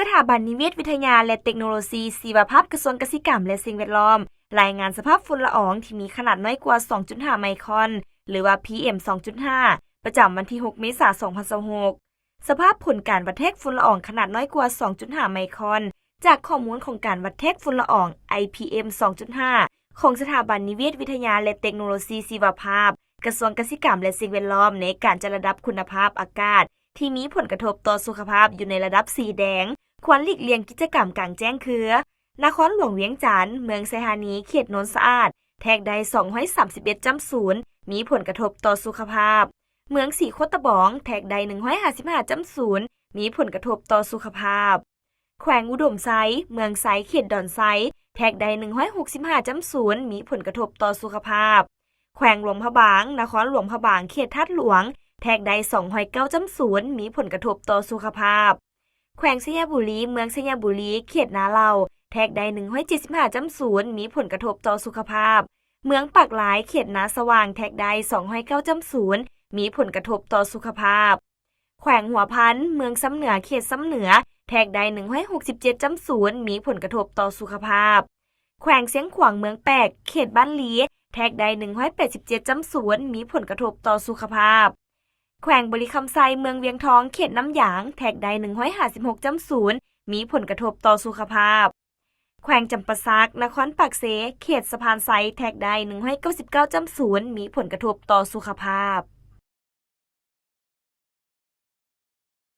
ສະຖາບັນນິເວດວິທະຍາ ແລະ ເຕັກໂນໂລຊີຊີວະພາບ ກະຊວງກະສິກຳ ແລະ ສິ່ງແວດລ້ອມ ລາຍງານສະພາບຝຸ່ນລະອອງທີ່ມີຂະໜາດນ້ອຍກວ່າ ສອງຈຸດຫ້າ ໄມຄອນ ຫຼືວ່າ ພີເອັມ ສອງຈຸດຫ້າ ປະຈຳວັນທີ ຫົກ ເມສາ ສອງພັນຊາວຫົກ. ສະພາບຜົນການວັດແທກຝຸ່ນລະອອງຂະໜາດນ້ອຍກວ່າ ສອງຈຸດຫ້າ ໄມຄອນ ຈາກຂໍ້ມູນຂອງການວັດແທກຝຸ່ນລະອອງ ໄອ ພີເອັມ ສອງຈຸດຫ້າ ຂອງສະຖາບັນນິເວດວິທະຍາ ແລະ ເຕັກໂນໂລຊີຊີວະພາບ ກະຊວງກະສິກຳ ແລະ ສິ່ງແວດລ້ອມ ໃນການຈັດລະດັບຄຸນນະພາບອາກາດ ທີ່ມີຜົນກະທົບຕໍ່ສຸຂະພາບຢູ່ໃນລະດັບສີແດງ, ຄວນຫຼີກລ່ຽງກິດຈະກຳກາງແຈ້ງຄື ນະຄອນຫຼວງວຽງຈັນ, ເມືອງໄຊທານີ, ເຂດໂນນສະອາດ ແທກໄດ້ ສອງຮ້ອຍສາມສິບເອັດຈ້ຳສູນ ມີຜົນກະທົບຕໍ່ສຸຂະພາບ, ເມືອງສີໂຄດຕະບອງ ແທກໄດ້ ໜຶ່ງຮ້ອຍຫ້າສິບຫ້າຈ້ຳສູນ ມີຜົນກະທົບຕໍ່ສຸຂະພາບ, ແຂວງອຸດົມໄຊ, ເມືອງໄຊ, ເຂດດອນໄຊ ແທກໄດ້ ໜຶ່ງຮ້ອຍຫົກສິບຫ້າຈ້ຳສູນ ມີຜົນກະທົບຕໍ່ສຸຂະພາບ, ແຂວງຫຼວງພະບາງ, ນະຄອນຫຼວງພະບາງ, ເຂດທາດຫຼວງ ແທກໄດ້ ສອງຮ້ອຍເກົ້າຈ້ຳສູນ ມີຜົນກະທົບຕໍ່ສຸຂະພາບ, ແຂວງໄຊຍະບູລີ, ເມືອງໄຊຍະບູລີ, ເຂດນາເຫຼົ່າ ແທກໄດ້ ໜຶ່ງຮ້ອຍເຈັດສິບຫ້າຈ້ຳສູນ ມີຜົນກະທົບຕໍ່ສຸຂະພາບ, ເມືອງປາກລາຍ, ເຂດນາສະຫວ່າງ ແທກໄດ້ ສອງຮ້ອຍເກົ້າຈ້ຳສູນ ມີຜົນກະທົບຕໍ່ສຸຂະພາບ, ແຂວງຫົວພັນ, ເມືອງຊຳເໜືອ, ເຂດຊຳເໜືອ ແທກໄດ້ ໜຶ່ງຮ້ອຍຫົກສິບເຈັດຈ້ຳສູນ ມີຜົນກະທົບຕໍ່ສຸຂະພາບ, ແຂວງຊຽງຂວາງ, ເມືອງແປກ, ເຂດບ້ານລີ ແທກໄດ້ ໜຶ່ງຮ້ອຍແປດສິບເຈັດຈ້ຳສູນ ມີຜົນກະທົບຕໍ່ສຸຂະພາບ, ແຂວງບໍລິຄຳໄຊ, ເມືອງວຽງທອງ, ເຂດນ້ຳຢາງ ແທກໄດ້ ໜຶ່ງຮ້ອຍຫ້າສິບຫົກຈ້ຳສູນ ມີຜົນກະທົບຕໍ່ສຸຂະພາບ, ແຂວງຈຳປາສັກ, ນະຄອນປາກເຊ, ເຂດສະພານໄຊ ແທກໄດ້ ໜຶ່ງຮ້ອຍເກົ້າສິບເກົ້າຈ້ຳສູນ ມີຜົນກະທົບຕໍ່ສຸຂະພາບ.